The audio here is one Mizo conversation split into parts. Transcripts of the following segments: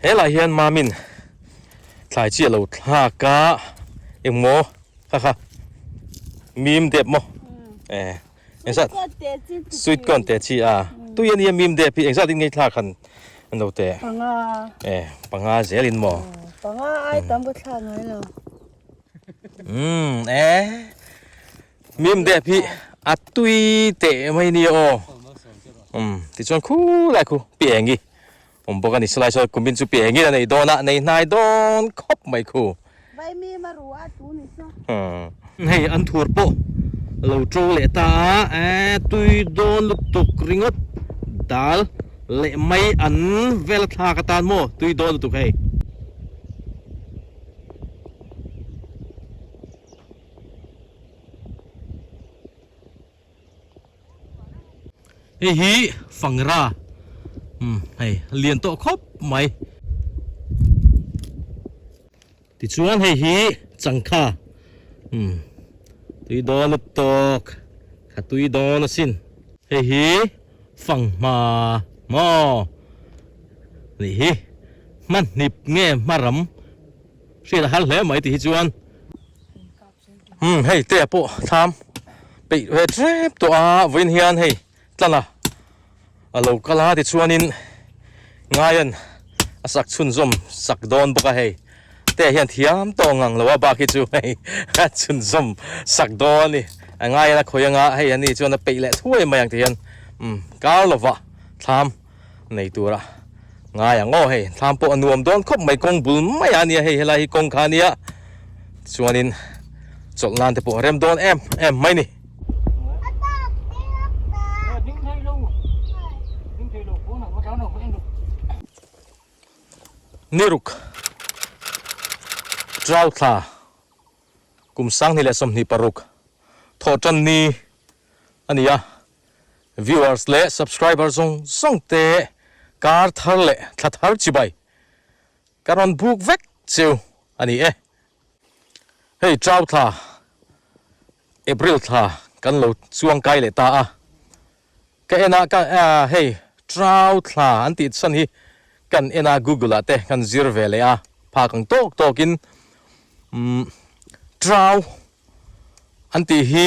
Helai hian Mamin thlai chi a lo thlak a, engmaw kha kha mim dep maw eh engzat sweet corn te chi a tui a nia mim dep hi engzat in ngei thlak han an lo teh panga eh panga zel in maw panga ai tam ka thlak ngai lo umm eh Mim dep hi a tui teh mai nia aw. Um, tichuan khu lai khu pi eng hi awm bawk a ni. Salai saw kumin chu pi eng in a nei dawn a, nei hnai dawn khawp mai khu. Vai mim a ru a tu ni saw. Hei an thur pawh a lo to leh ta a, e tui dawn lutuk ringawt dal leh mai an vel a thlak atan maw tui dawn lutuk hei. Hei hi fangra umm hei lian tawh khawp mai tichuan hei hi changkha umm tui dawn lutuk kha tui dawn asin hei hi fanghma maw nih hi hmanhnip nge hmaram hriat a har hle mai tih hi chuan. Umm hei te pawh thlam peih ve tep tawh a vawiin hian hei tlan a a lo kal a tichuanin ngaian a sak chhunzawm sak dawn bawk a hei te hian thiam tawh ngang lo a bak hi chu hei a chhunzawm sak dawn a ni a ngaian a khawi anga hei ani chuan a peih leh thuai mai ang ti hian umm kar lova thlam nei tura ngai ang aw hei thlam pawh a nuam dawn khawp mai kawng bul mai a nia hei helai hi kawng kha ania chuanin chawlh nan te pawh a rem dawn em em mai ni. Niruk Trau thla kum 2026 thawh tan ni a ni a. Viewers leh subscriber zawng zawng te kar thar leh thla thar chibai ka rawn buk vek cheu a ni e. Hei Trau thla, April thla kan lo chuang kai leh ta a, ka en a ka hei Trau thla an tih chhan hi kan en a Google ah te kan zir ve leh a, phak ang tawk tawk in umm Trau an tih hi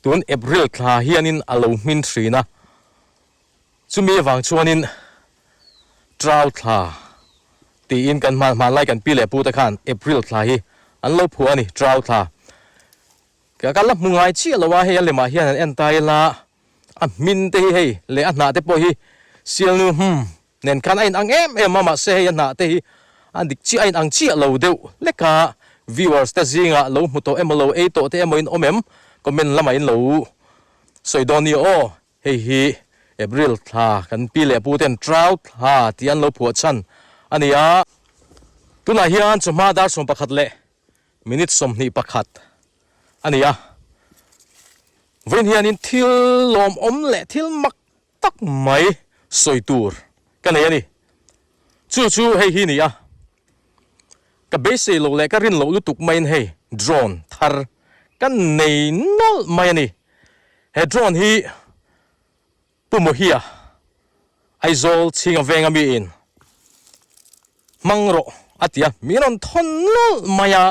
Tun April thla hianin a lo hmin thin a, chumi avang chuanin Trau thla tiin kan hman hmanlai kan pi leh pu te khan April thla hi an lo phuah a ni, Trau thla. Ka ka la hmu ngai chiah lo a, hei a lemah hian an en ta ila a hmin te hi hei leh a hnah te pawh hi Sialnu hmm nen khan a inang em em a, mahse hei a hnah te hi a dik chiah a inang chiah lo deuh hlek a, viewers te zingah lo hmu tawh emaw lo ei tawh te emaw in awm em? Comment lamah in lo sawi dawn nia aw, hei hi April thla kan pi leh pu ten Trau thla tih an lo phuah chhan a ni a, tunah hian chawhma dar 11 leh minute 21 a ni a, vawiin hianin thil lawmawm leh thil mak tak mai sawi tur ka nei a ni. Chu chu hei hi ni a, ka beisei loh leh ka rin loh lutuk maiin hei drone thar ka nei nawlh mai a ni. He drone hi Pu Mohia, Aizawl chhinga venga miin hmang rawh a ti a, min rawn thawn nawlh mai a,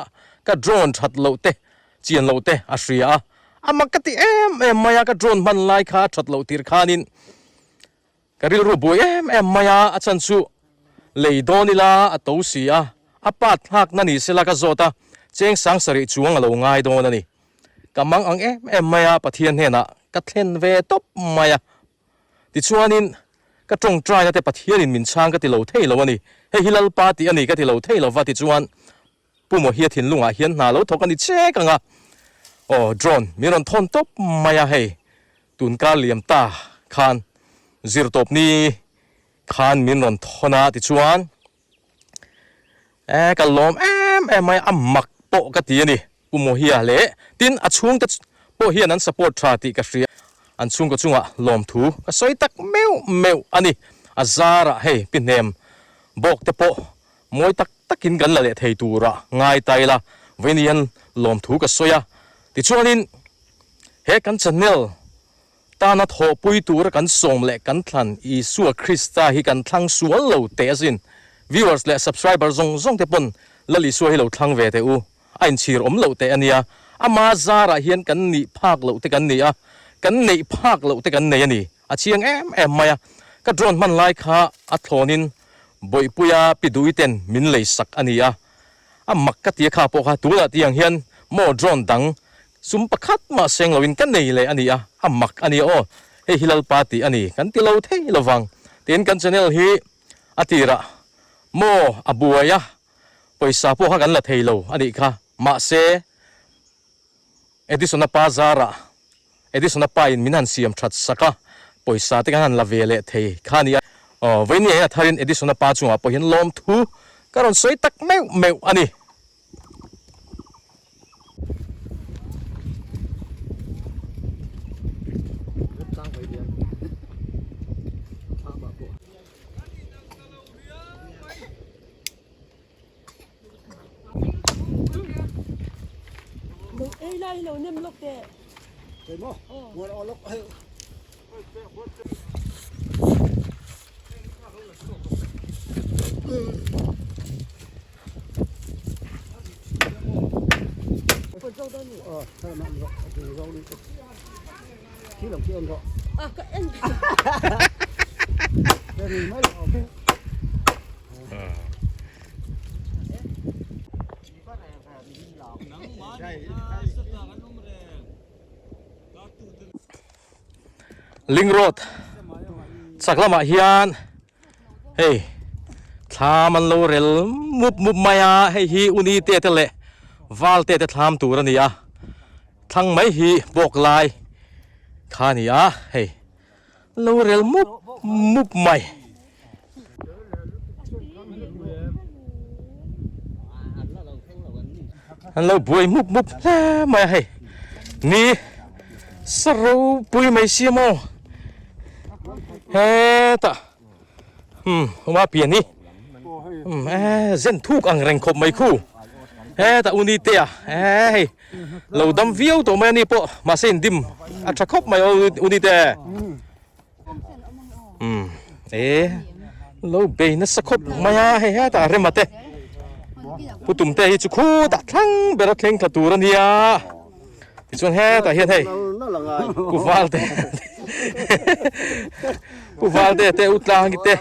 ka drone that loh te, chian loh te a hria a, a mak ka ti em em mai a, ka drone hman lai kha a that loh tir khanin ka rilru buai em em mai a, a chhan chu lei dawn ila a to si a, a part thlakna ni sela ka zawt a, cheng sang sarih chuang a lo ngai dawn a ni, ka mang ang em em mai a, Pathian hnenah ka thlen ve tawp mai a. Tichuanin, ka tawngtaina te Pathianin min chhang ka ti lo thei lo a ni. Hei hi Lalpa tih a ni ka ti lo thei lo va tichuan Pu Mawhia thinlungah hian hna lo thawk a ni chek ang a. Aw, drone min rawn thawn tawp mai a hei, tun kar liam ta khan zirtawpni khan min rawn thawn a tichuan E ka lawm em em mai a mak pawh ka ti a ni Pu Mawhia leh tin a chhungte pawh hian an support tha tih ka hria an chhungkaw chungah lawmthu ka sawi tak meuh meuh a ni a zarah hei pi hnem bawk te pawh mawi tak takin kan la leh thei tura ngai ta ila vawiin hian lawmthu ka sawi a tichuanin he kan channel Tana thawhpui tura kan sawm leh kan thlan Isua Krista hi kan thlang sual lo teh asin. Viewers leh subscriber zawng zawng te pawn Lal Isua hi lo thlang ve teh u. A inchhir awm loh teh a nia. Ama zarah hian kan nih phak loh te kan ni a, kan neih phak loh te kan nei a ni. A chiang em em mai a. Ka drone hman lai kha a thlawnin Bawihpuia pi duhiten min lei sak a ni a. A mak ka tia kha pawh kha tunah tiang hian maw drone dang sum pakhat mah seng loin ka nei leh a ni a, a mak a nia aw. Hei hi Lalpa tih a ni kan ti lo thei lovang. Tin kan channel hi a tirah maw a buai a, pawisa pawh kha kan la thei lo a nih kha. Mahse Edison-a pa zarah Edison-a pa in min han siam that sak a, pawisa te kan han la ve leh thei kha a ni a. Aw, vawinia hian a tharin Edison-a pa chungah pawh hian lawmthu ka rawn sawi tak meuh meuh a ni. Ei lai lo nem lawk teh. Thei maw? Nguar aw lawk hei. Ling road chak lamah hian hei thlam an lo rel mup mup mai a hei hi uni te te leh val te te thlam tur a ni a thlang mai hi bawk lai kha a ni a hei. Lo rel mup mup mai. An lo buai mup mup hle mai a hei. Ni sa ropui mai sia maw. Hetah umm uma pian hi umm eh zen thuk ang reng khawp mai khu. Hetah u ni te a eh hei. Lo dam viau tawh mai a ni pawh mahse in dim a tha khawp mai aw u ni te umm e lo bei nasa khawp mai a hei hetah rema te pu tum te hi chu khutah thlang ber a thleng thla tur a nia tichuan hetah hian hei pu val te pu val te te u tlang te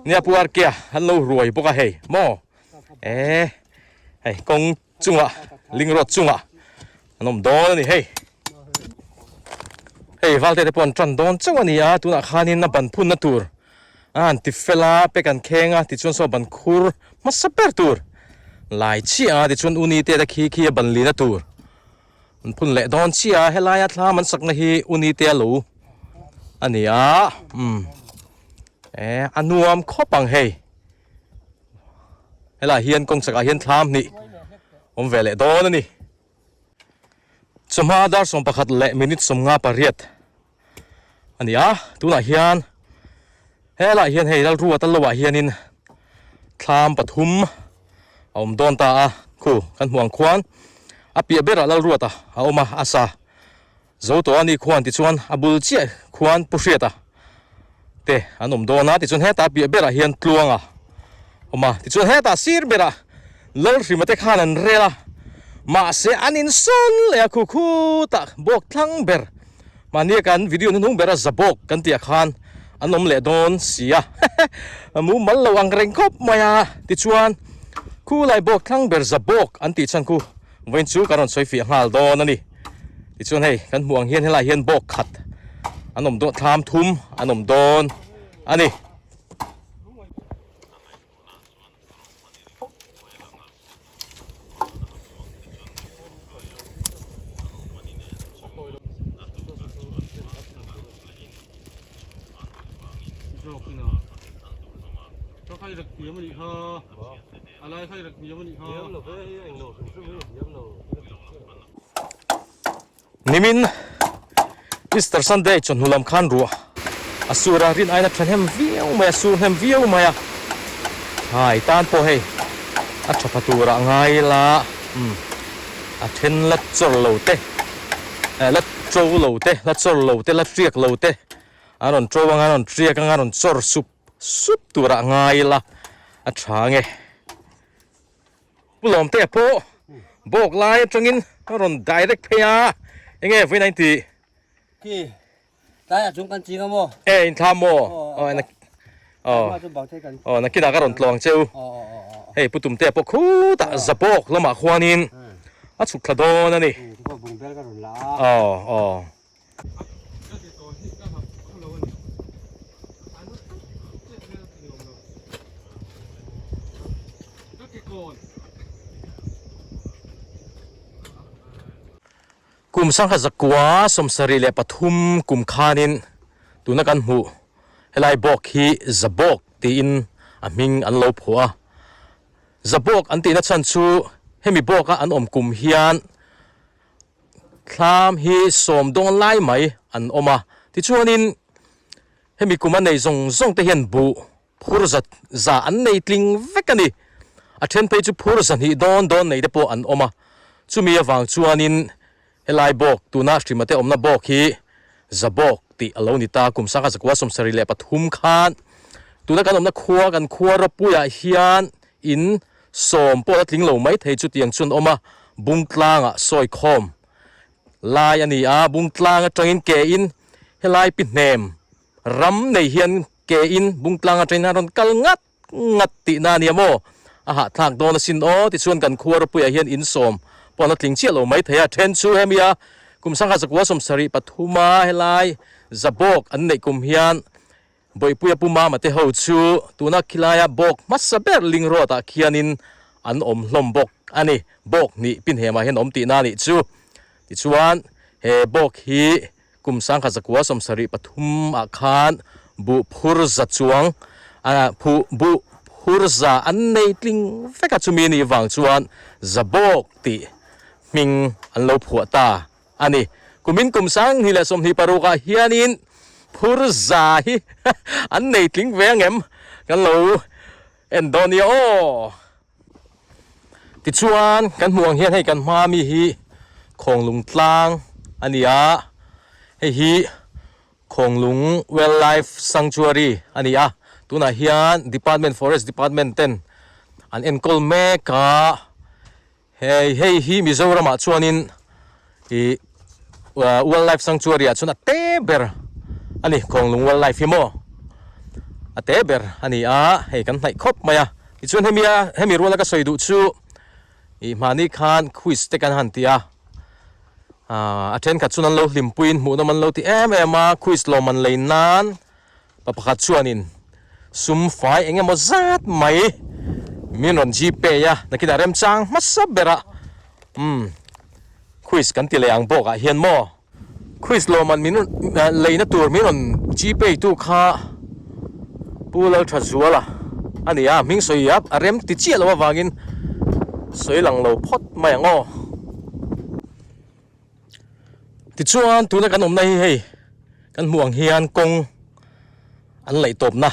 nia pu arkia an lo ruai bawk a hei maw e hei kawng chungah ling road chungah an awm dawn a ni hei hei valte te pawh an tan dawn chauh a ni a tunah khanin a ban phunna tur a han ti fel a pack an kheng a tichuan saw ban khur hmasa ber tur lai chiah a tichuan uni te te khi khi a ban lina tur an phun leh dawn chiah a helaia thlam an sakna hi uni te a lo a ni a umm eh a nuam khawp ang hei. Helaiah hian kawng chakah hian thlam hnih awm ve leh dawn a ni. Chawhma dar 11 leh minute 58 a ni a, tunah hian helaiah hian hei Lalrua tal lohah hianin thlam pathum a awm dawn ta a, khu kan hmuh ang khuan a piah berah Lalruata a awm a, a sa Zo tawh a ni khuan tichuan a bul chiah khuan Pu Hriata te an awm dawn a, tichuan hetah piah berah hian Tluanga awm a, tichuan hetah sir berah Lalhrima te khan an rel a, mahse an insawn leh a khu khutah bawk thlang ber mahnia kan video hnuhnung bera za bawk kan tih ah khan an awm leh dawn si a, mumal lo ang reng khawp mai a, tichuan khulai bawk thlang ber za bawk an tih chhan khu Vawiin chu kan rawn sawi fiah nghal dawn a ni. Tichuan hei kan hmuh ang hian helaiah hian bawk khat an awm dawn thlam thum an awm dawn a ni. Nimin Easter Sunday chawhnu lam khan ruah a sur a, rin aina tha hnem viau mai a, sur hnem viau mai a, hai tan pawh hei a tha pha turah ngai ila umm a then la chawr lo te eh la to lo te la chawr lo te la tiak lo te an rawn to anga an rawn tiak anga an rawn chawr sup sup turah ngai ila. A tha nge. Pu Lawmte pawh bawk lai atangin a rawn direct phei a, enge vawiin a intih? Khi tlaiah chung kan ching a maw? E inthla maw? Aw aw aw nakinah ka rawn tlawng cheu. Hei Pu Tumte pawh khutah Zabawk lamah khuanin a chhuk thla dawn a ni. Aw aw. Kum sangha zakua 73 kum khanin tuna kan hmuh helai bawk hi Zabawk tiin a hming an lo phuah a. Zabawk an tihna chhan chu hemi bawka an awm kum hian Thlam hi sawm dawn lai mai an awm a, tichuanin hemi kum a nei zawng zawng te hian buh phur za za an nei tling vek a ni. A then phei chu phur zahnih dawn dawn nei te pawh an awm a, chumi avang chuanin helai bawk tuna Hrima te awmna bawk hi za bawk tih a lo ni ta. Kum sangha zakua 73 khan tuna kan awmna khua kan khua Rawpuiah hian in Sawm pawh la tling lo mai thei chutiang chu an awm a, Bungtlangah sawi khawm lai a ni a, Bungtlang atangin ke in helai pi hnem ram nei hian ke in Bungtlang atangin a rawn kal ngat ngat tihna a nia maw? A hahthlak dawn asin aw tichuan kan khua ropuiah hian in sawm pawh la tling chiah lo mai thei a, then chu hemia kum sangha zakua 73 a helai Zabawk an neih kum hian Bawihpuia Pu Mama te ho chu tuna khilaia bawk hmasa ber Ling Road ah khianin an awm hlawm bawk a ni. Bawk hnih pinhemah hian awm tihna a nih chu. Tichuan he bawk hi kum 1973 ah khan buh phur za chuang phuh buh phur za an nei tling vek a chumi nih vang chuan za bawk tih hming an lo phuah ta. A ni. Kumin kum 2026 ah hianin phur za hi an nei tling ve angem kan lo en dawn nia aw. Tichuan kan hmuh ang hian hei kan hma mi hi Khawnglung tlang a ni a, hei hi Khawnglung Wildlife Sanctuary a ni a, tunah hian Department Forest Department ten an enkawl mek a. Hei hei hi Mizoramah chuanin ih Wildlife Sanctuary ah chuan a te ber a ni Khawnglung Wildlife hi maw a te ber a ni a hei kan hnaih khawp mai a tichuan hemi a hemi ruala ka sawi duh chu ih mahni khan quiz te kan han ti a ah a thenkhat chuan an lo hlimpuiin hmuhnawm an lo ti em em a quiz lawm an lei nan Pa pakhat chuanin sum fai eng emaw zat mai min rawn gpay a, nakinah remchang hmasa berah umm quiz kan ti leh ang bawk ah hian maw quiz lawmman min rawn leina tur min rawn gpay tu kha Pu Lalthazuala a ni a, hming sawi a a rem ti chiah lo avangin sawi lang lo phawt mai ang aw. Tichuan tuna kan awmna hi hei kan hmuh ang hian kawng an laih tawpna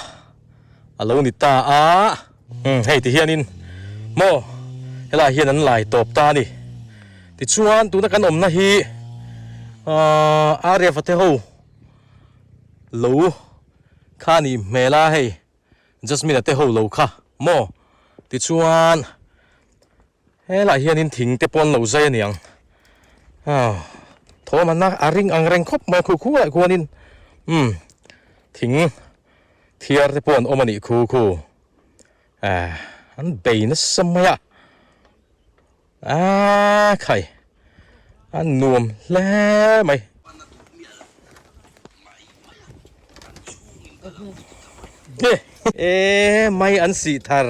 a lo ni ta a hei ti hianin maw helaiah hian an lai tawp ta a ni tichuan tuna kan awmna hi ahh Arya te ho lo kha a nih hmel a hei Jasmine-a te ho lo kha maw tichuan. Helaiah hianin thing te pawh an lo zai a niang aw thawm an a ring ang reng khawp mai a khu khu ah khuanin umm thing thiar te pawh an awm a nih khu khu eh an bei nasa mai a aaa khai a nuam hle mai. E mai an sih thar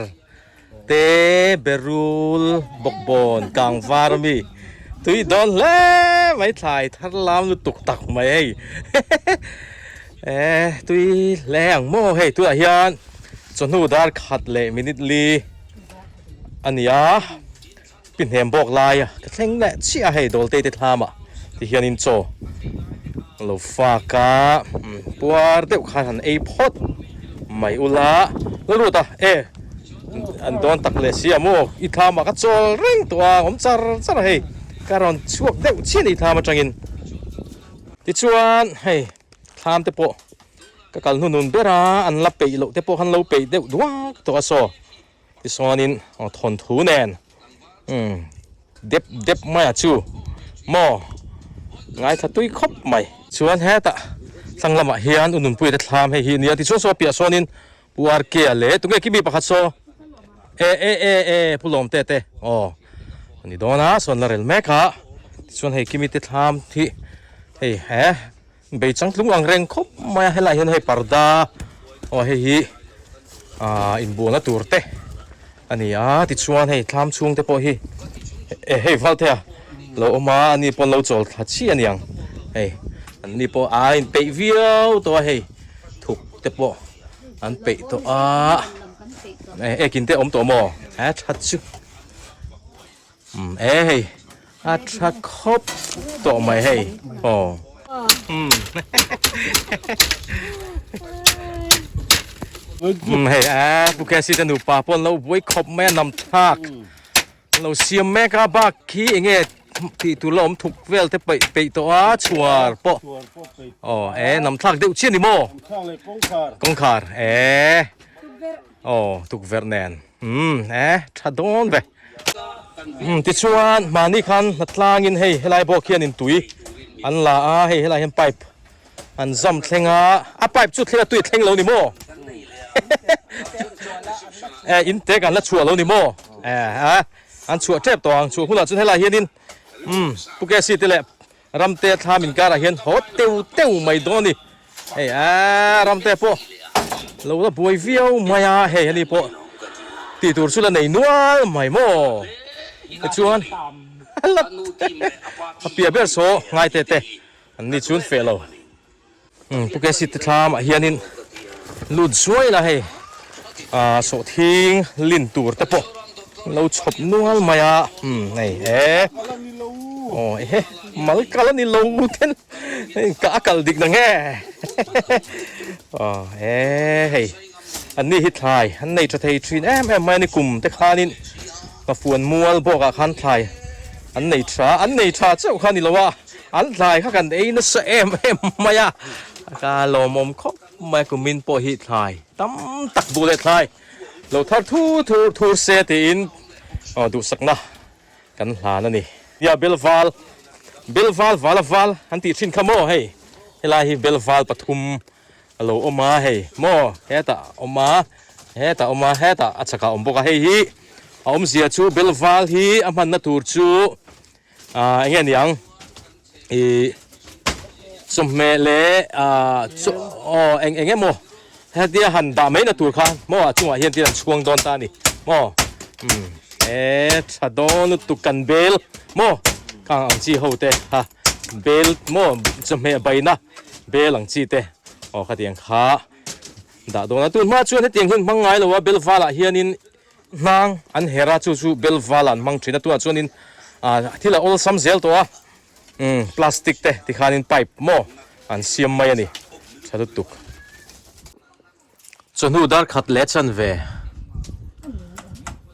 te berul bawkbawn kang var ami tui dawn hle mai thlai thar lam lutuk tak mai hei e tui hle ang maw hei tunah hian chawhnu dar khat leh minute li a ni a Pi hnem bawk lai a ka thleng leh chiah a hei dawlte te thlam ah ti hianin chaw lo fak a puar deuh khan han ei phawt mai ula la lut a e an dawn tak leh si a maw i thlam ah ka chawl reng tawh a awm char char a hei ka rawn chhuak deuh chiah a ni thlam atangin tichuan hei thlam te pawh ka kal hnunun ber a an la peih loh te pawh khan lo peih deuh duak tawh a saw. Tichuanin aw thawnthu nen umm dep dep mai a chu maw ngaithla tui khawp mai. Chuan hetah thlang lamah hian u Nunpuia te thlam hei hi nia tichuan saw piah sawnin Pu RK-a leh tunge khi mi pakhat saw e e e e Pu Lawmte te aw a ni dawn a sawn la rel mek a tichuan hei kimi te thlam hi hei he bei changtlung ang reng khawp mai a helaiah hian hei parda aw hei hi ah inbualna tur te a ni a tichuan hei thlam chhung te pawh hi eh hei Valtea lo awm a ani pawh an lo chawl thla chiah a niang hei an ni pawh a inpeih viau tawh a hei thuk te pawh an peih tawh a eh ekin te awm tawh maw a that chu umm e hei a tha khawp tawh mai hei aw umm umm hei a pu Cassie te nupa pawh an lo buai khawp mai a nam thlak an lo siam mek a bak khi eng nge tih tur la awm thuk vel te peih peih tawh a chhuar pawh aw e nam thlak deuh chiah a ni maw kawngkhar e aw tukverh nen umm e tha dawn ve. Umm tichuan mahni khan hnatlangin hei helai bawk hianin tui an la a hei helai hian pipe an zam thleng a a pipe chu thleng a tui a thleng lo ni maw e in tek an la chhuah lo ni maw e a an chhuah tep tawh ang chhuah hunah chuan helai hianin umm Pu Kesi te leh Ramte thlam inkarah hian haw teu teu mai dawn a ni hei a Ramte pawh lo la buai viau mai a hei ani pawh tih tur chu la nei nual mai maw tichuan a piah ber saw ngai te te an ni chuan feh lo. Umm Pu Kesi te thlam ah hianin lut zuai la hei ah sawhthing lin tur te pawh an lo chhawp nual mai a umm hei e aw ehe mal kal a ni lo ten hei a kal dik na nge aw e hei an ni hi thlai an nei tha thei thin em em mai a ni kum te khanin Nghafuan mual bawk ah khan thlai an nei tha an nei tha chauh kha a ni lo a. An thlai kha kan ei nasa em em mai a, ka lawmawm khawp mai a, kumin pawh hi thlai tam tak duh leh thlai lo thar thur thur thur se tiin aw duhsakna kan hlan a ni. Nia Belval, Belval vala val an tih thin kha maw hei, helai hi Belval pathum a lo awm a hei maw hetah a awm a, hetah a awm a, hetah a chhakah a awm bawk a, hei hi a awmzia chu Belval hi a hmanna tur chu Ah enge niang ih chawhmeh leh ah chaw aw eng eng emaw hetia han dah mai na tur kha maw a chungah hian tin an chhuang dawn ta a ni maw umm e tha dawn lutuk kan bel maw khang ang chi ho te kha bel maw chawhmeh baina bel ang chi te aw khatiang kha dah dawn a tun hma chuan hetiang hian hmang ngai lo a bel valah hianin Hnang an her a, chu chu bel val an hmang thin a, tunah chuanin ah thil a awlsam zel tawh a, umm plastic te tikhanin pipe maw an siam mai a ni, tha lutuk. Chawhnu dar khat leh chanve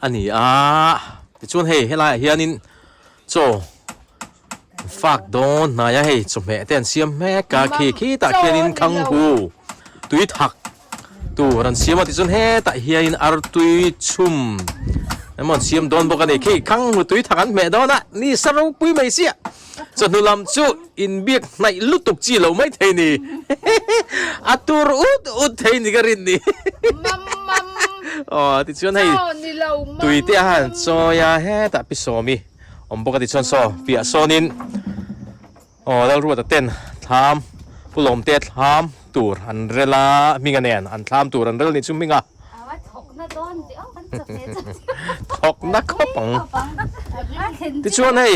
a ni a, tichuan hei helaiah hianin chaw fak dawn hnai a hei chawhmeh te an siam mek a khi khitah khianin khanghu tui thak tur an siam a tichuan hetah hianin artui chhum emaw an siam dawn bawk a ni khi khanghu tui thak an hmeh dawn a ni sa ropui mai sia chawhnu lam chu inbiak hnaih lutuk chi lo mai thei ni a tur ut ut thei ni ka rin ni aw tichuan hei tui te a han chawi a hetah pi sawmi awm bawk a tichuan saw piah sawnin aw Lalruata ten thlam Pu Lawmte thlam tur an rel a hminga nen an thlam tur an rel anih chu hminga thawkna khawp ang tichuan hei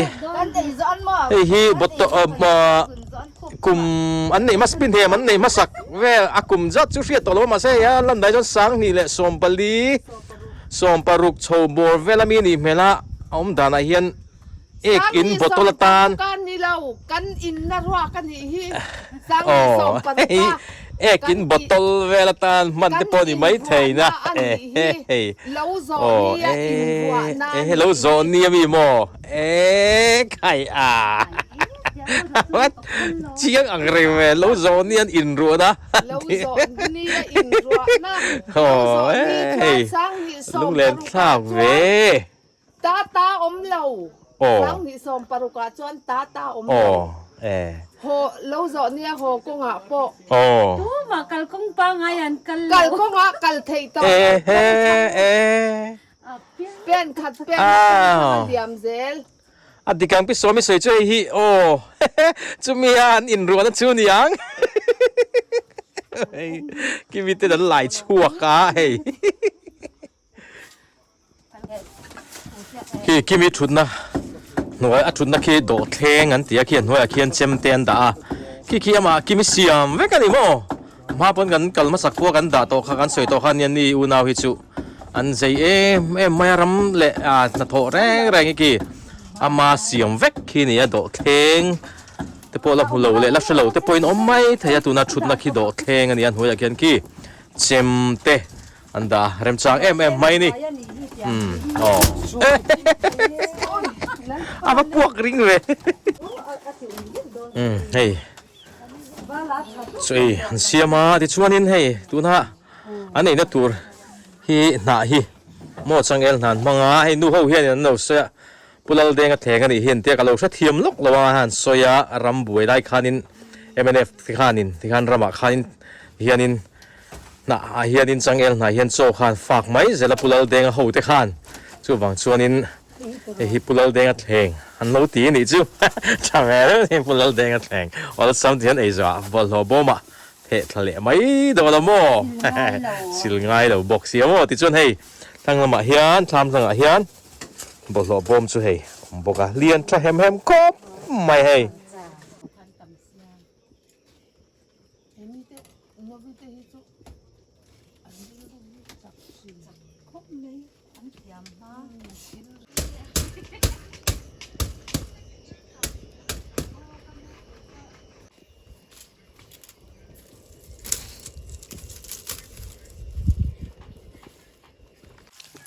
hei hi kum an neih hmasa hnem an neih hmasak vel a kum zat chu hriat tawh lo a mahse hei a lan dai chuan sanghnih leh sawmpali 60 chho bawr vel ami anih hmel a a awm danah hian ek in bottle atan aw hei ek in bottle vel atan hman te pawh a ni maithei na hei aw e hei lo zawh ni ami maw e khai a chiang ang reng ve lo zawh ni an inruahna. Lo zawh ni a inruahna. Lo zawh ni chuan Sanghnih. Lunglen thlak ve. Ta ta awm lo. 2016 ah chuan ta ta awm lo. Haw lo zawh nia haw kawngah pawh. Tumah kalkawng pangngai an kal lo. Kalkawngah kal theih tawh lo. Pen khat pen a liam zel. A dik ang pi sawmi sawi chu hei hi aw chumi a an inruahna chu ni ang hei kimi ten an lai chhuak a hei khi kimi thutna hnuai a thutna khi dawhthleng an ti a khi a hnuaiah khian chem te an dah a khi khi amah kimi siam vek a ni maw. Hma pawn kan kal hmasak pawh kan dah tawh kha kan sawi tawh kha ania ni unau hi chu an zei em em mai a ram leh ah hnathawh reng reng hi khi ama siam vek khi a ni a dawhthleng te pawh la hmu lo leh la hre lo te pawhin awm mai thei a tuna thutna khi dawhthleng a ni a hnuaiah khian khi chem te an dah a remchang em em mai a ni umm aw a va puak ring ve umm hei. Chu ei an siam a tichuanin hei tuna an eina tur hi hnah hi maw changel hna an hmang a hei nu ho hianin an lo sawi a Pu Laldenga thleng a nih hi an tia ka lo hrethiam lawk lo a han sawi a ram buai lai khanin mnf te khanin tikhan ramah khanin hianin hnah ah hianin changel hnah hian chaw khan fak mai zel a Pu Laldenga ho te khan chuvang chuanin Hei hi Pu Laldenga thleng an lo ti a nih chu. Tha ve reuh ni Pu Laldenga thleng. Awlsam ti hian ei zawh ah bawlhhlawh bawmah theh thla leh mai dawn a maw? Sil ngai lo bawk si a maw? Tichuan hei thlang lamah hian thlam tlangah hian bawlhhlawh bawm chu hei awm bawk a, lian tha hem hem khawp mai hei.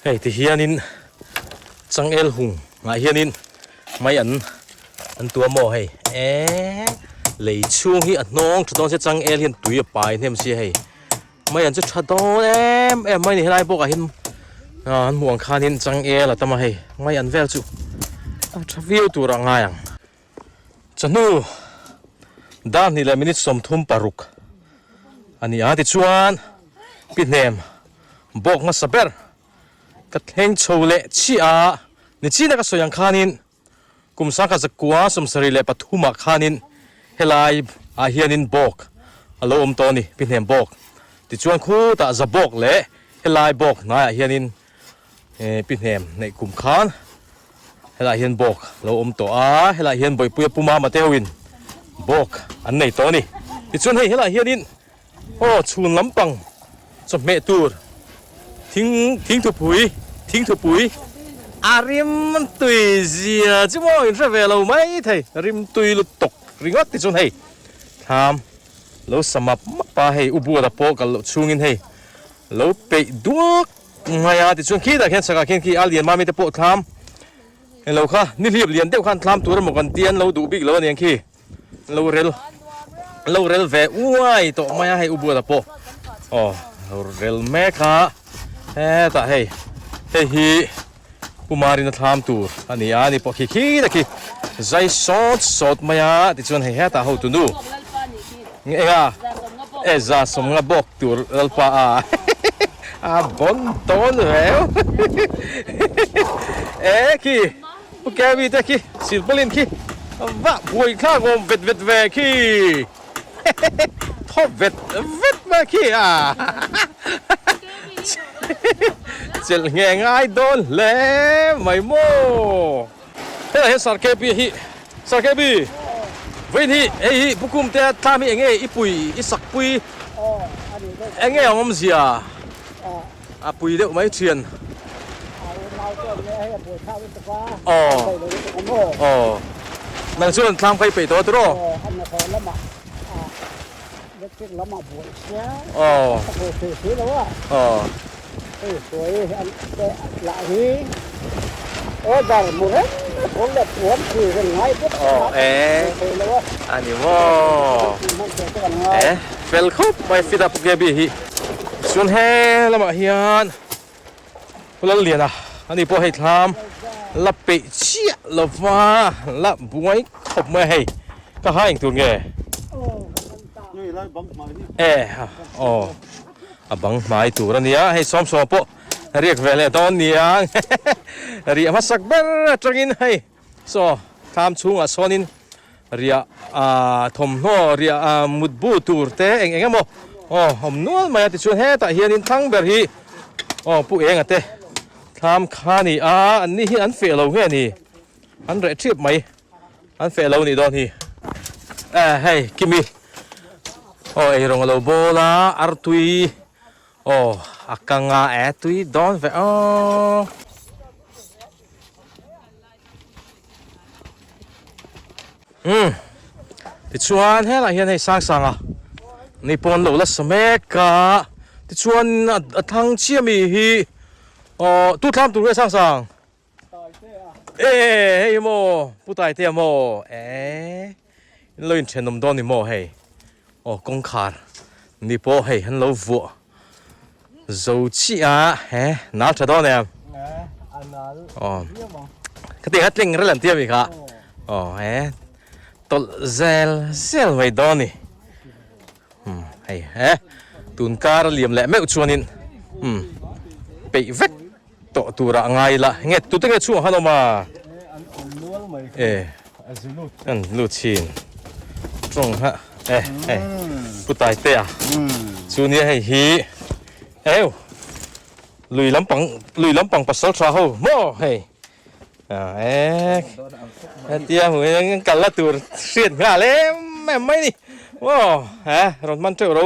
Hei ti hianin changel hung ah hianin mai an an tuam maw hei eee lei chhung hi a hnawng tha dawn sia changel hian tui a pai hnem sia hei. Mai an chu tha dawn em em mai ni helai bawk ah hian ah an hmuh ang khanin changel a tam a hei mai an vel chu a tha viau tur a ngai ang. Chawhnu dar hnih leh minute 36 a ni a tichuan pi hnem bawk hmasa ber ka thleng chho leh chiah a nichina ka sawi ang khanin Kum sangkhat zakua 73 ah khanin helai ah hianin bawk a lo awm tawh a ni, pi hnem bawk. Tichuan khutah za bawk leh helai bawk hnaiah hianin pi hnem neih kum khan helaiah hian bawk a lo awm tawh a, helaiah hian Bawihpuia Pu Mama te hoin bawk an nei tawh a ni. Tichuan hei helaiah hianin Aw chhun lampang chawhmeh tur thing thingthupui thingthupui a rim tui zia chu maw in hre ve lo mai thei rim tui lutuk ringawt ti chuan hei thlam lo sa map map a hei u buara pawh kal loh chhungin hei lo peih duak mai a tichuan khitah khian chhakah khian khi a lian mami te pawh thlam englo kha nihliap lian deuh khan thlam tur emaw kan tia an lo duh bik lo aniang khi. Lo rel lo rel ve uai tawh mai a hei u buata pawh aw lo rel mek a hetah hei hei hi Pumarina thlam tur a ni a ni pawh khi khi ta khi zai sawt sawt mai a tichuan hei hetah hotu nu enga e za sawmnga bawk tur lalpa a a bawn dawn reu e khi. Pu Kevy te khi silpaulin khi vah buai thlak awm vet vet ve khi thawp vet vet mai khi a chelh nge ngai dawn hle mai maw. Helai hian Sir KB hi Sir KB vawiin hi hei hi Pu Kumte thlam hi enge i pui i sak pui enge a awmzia. A pui deuh mai thian. Aw aw nang chuan thlam kha i peih tawh a tiraw? Aw aw aw e a ni maw e fel khawp mai fit a Pu Gaby hi. Chuan he lamah hian Lalliana ani pawh hei thlam la peih chiah lova la buai khawp mai a hei ka ha eng tur nge e aw a bang hmai tur a nia hei sawmsawma pawh riak ve leh dawn nia riah hmasak ber atangin hei saw thlam chhungah sawnin riah ah thawmhnaw riah ah mutbu tur te eng eng emaw aw awm nual mai a tichuan hetah hianin thlang ber hi aw pu enga te thlam kha a ni a an ni hi an feh lo nge ni an reh thip mai an feh lo nih dawn hi eh hei kimi aw eirawng a lo bawl a artui aw a kang a eh tui dawn ve aw. Umm tichuan helaiah hian hei sang sanga ni pawn lo la sa mek a tichuan a thlang chiah mi hi aw tu thlam tur nge sang sang e hei maw pu Taitea maw e in lo inthenawm dawn ni maw hei aw kawngkhar ni pawh hei an lo vuah. Zo chiah a he nal tha dawn em? Aw ka ti kha tling rel an ti ami kha aw he tawlh zel zel mai dawn ni um hei he tun kar a liam leh meuh chuanin um peih vek tawh turah ngai ila nge tute nge chhungah khan awm a e an lut chin tawng kha e hei pu Taitea chu nia hei hi eu lui lampang lui lampang pasal tha ho maw hei e hetia hmu hian kal la tur hriat nghal em em mai ni maw he rawn hman teuh ro.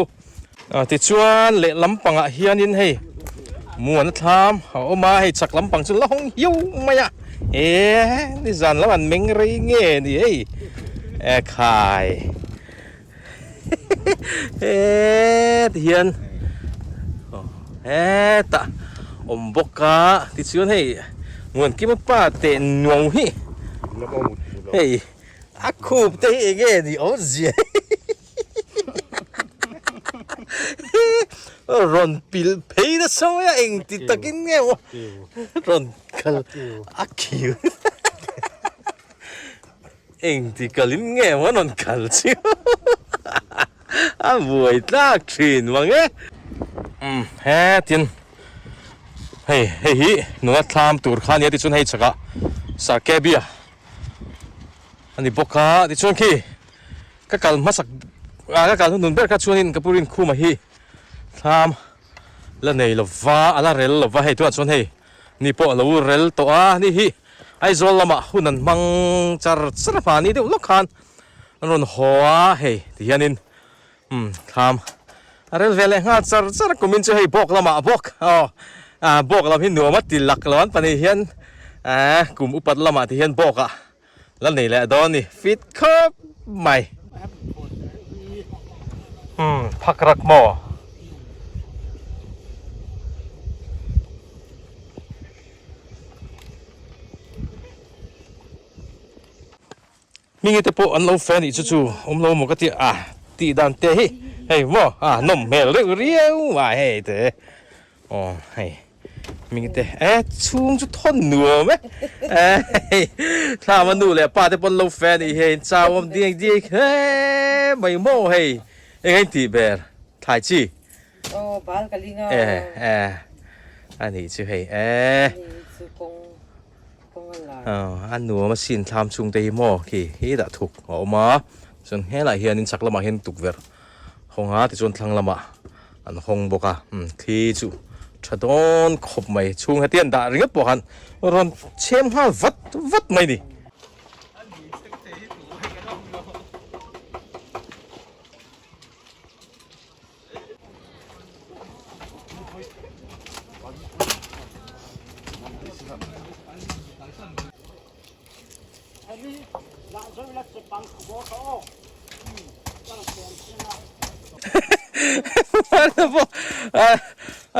Tichuan lehlam pangah hianin hei muan a thlam a awm a, hei chak lampang chu la hawng hiau mai a, e nizan lam an meng rei nge ni hei e khai he ti hian hetah awm bawk a, tichuan hei muan kima pa teh nuau hi hei a khup te hi enge ni awmzia. Rawn pilh phei nasa mai a eng ti takin nge maw rawn kal a khiu eng ti kalin nge maw rawn kal chu a buai tlak thin mang e. Umm hetin hei hei hi nula thlam tur kha ania tichuan hei chhakah Sarkebia a ni bawk a tichuan khi. Ka kal hmasak ah ka kal hnun ber kha chuanin ka pu Rinkhuma hi thlam la nei lova a la rel lova hei tunah chuan hei ni pawh a lo rel tawh a ni hi Aizawl lamah hun an hmang char char a mahni deuh lawk khan an rawn haw a hei ti hianin umm thlam a rel ve leh nghal char char a kumin chu hei bawk lamah bawk aw ah bawk lam hi nuam a ti lak lo an pahnih hian eh kum upat lamah ti hian bawk ah La nei leh dawn ni fit khawp mai. Umm phak rak maw. Hmingi te pawh an lo fe anih chu chu awm lo maw ka ti a tih dan te hi hei maw a nawm hmel reuh riau a hei te aw hei. Ming te e chhung chu thawn nuam e hei thlam a nu leh pa te pawn lo fe anih hi in chau awm diai diai hle mai maw hei eng a intih ber thlai chi aw bal ka ling a e e anih chu hei e chu kawng kawng a lar aw a nuam asin thlam chhung te hi maw khi hi dah thuk a awm a chuan helaiah hianin chak lamah hian tukverh hawng a tichuan thlang lamah an hawng bawk a umm thli chu tha dawn khawp mai chhung heti an dah ringawt pawh khan rawn chhem nghal vat vat mai a ni.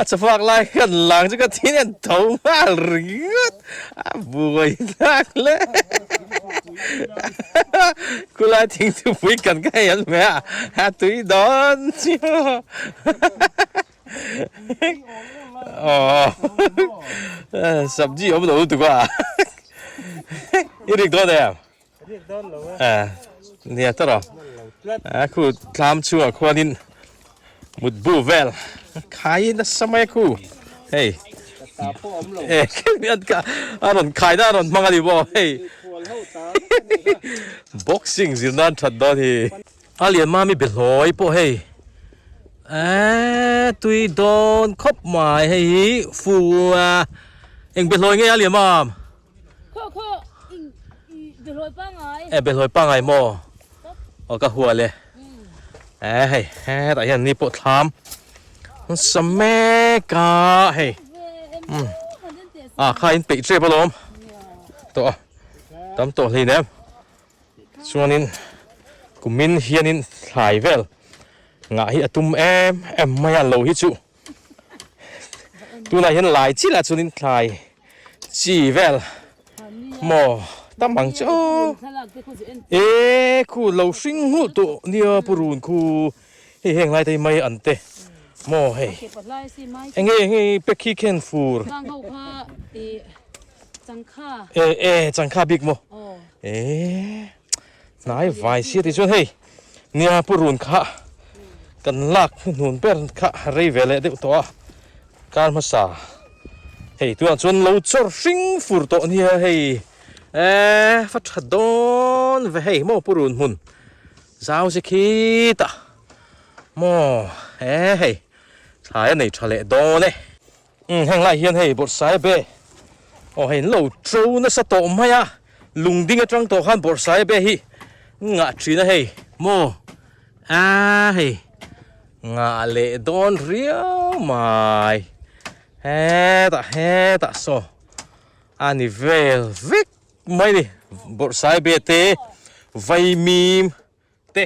A chafak lai hian lang chu ka thin hian tho nghal ringawt a buai hlak hle khulai thingthupui kan ka hei an hmeh a a tui dawn chiu. Aw sabji awm lo lutuk a i rik dawn em Rik dawn lo a nia tawrh aw a khu thlam chhungah khuanin mutbu vel khai nasa mai a khu hei e a rawn khai na a rawn hmang a ni maw hei boxing zir nan that dawn hi. A lian mami behlawi pawh hei eee tui dawn khawp mai hei hi fu a eng behlawi nge a lian mam e behlawi pangai maw aw ka hual e e hei hetah hian ni pawh thlam nasa mek a hei a kha in peih tep alawm tawh a tam tawh hleinem. Chuanin kumin hianin thlai vel ngah hi a tum em em mai a, lo hi chu tunah hian lai chi lah chuanin thlai chi vel maw tam ang chu aw e khu lo hring nghulh tawh nia pu run khu hei heng lai te hi mai an te maw hei enge hei pek hi khen fur. E e changkha bik maw e hnai vai sia tih chuan hei nia pu run kha kan lak hnun ber kha rei ve leh deuh tawh a kar hmasa hei tunah chuan lo chawr hring fur tawh nia hei e fa tha dawn ve hei maw pu run hmun zau si khitah maw e hei thlai a nei tha leh dawn e. Umm heng lai hian hei Bawrhsaibe aw hei an lo to nasa tawh mai a, lung ding atang tawh khan Bawrhsaibe hi ngah thin a hei maw a hei ngah leh dawn riau mai hetah hetah saw a ni vel vek mai ni Bawrhsaibe te vaimim te.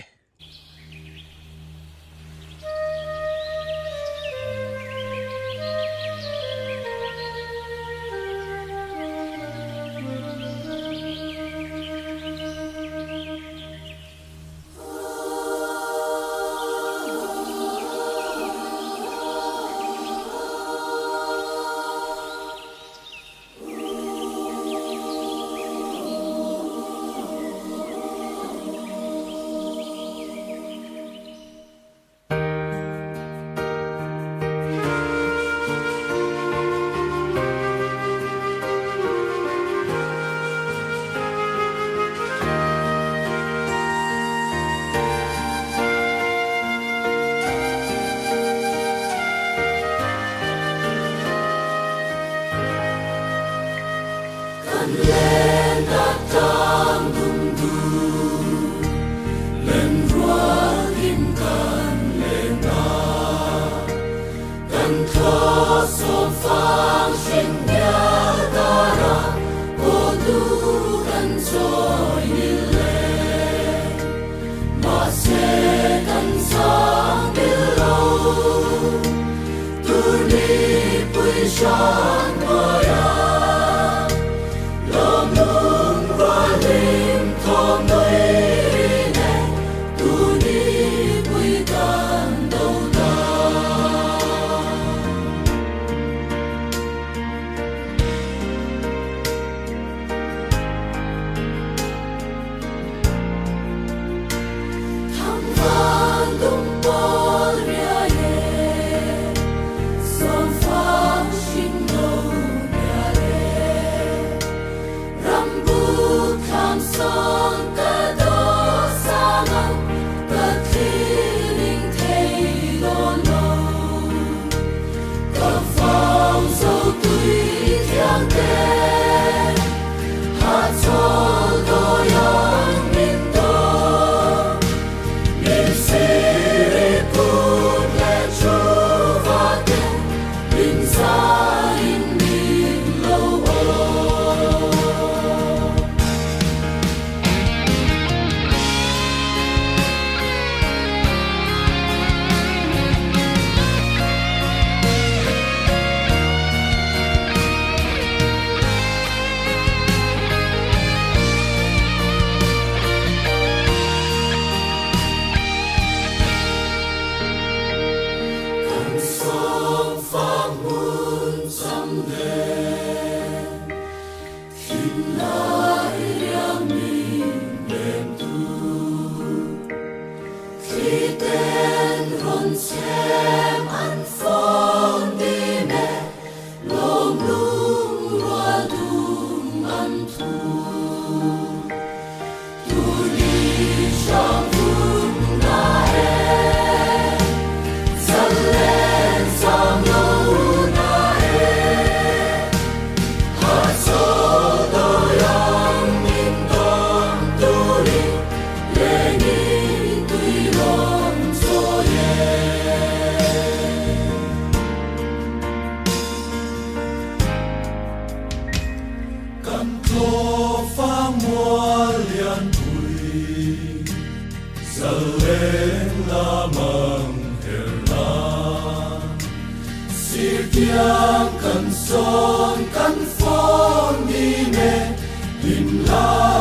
Kiang kan sawn kan fawn ni ne, hlim lai.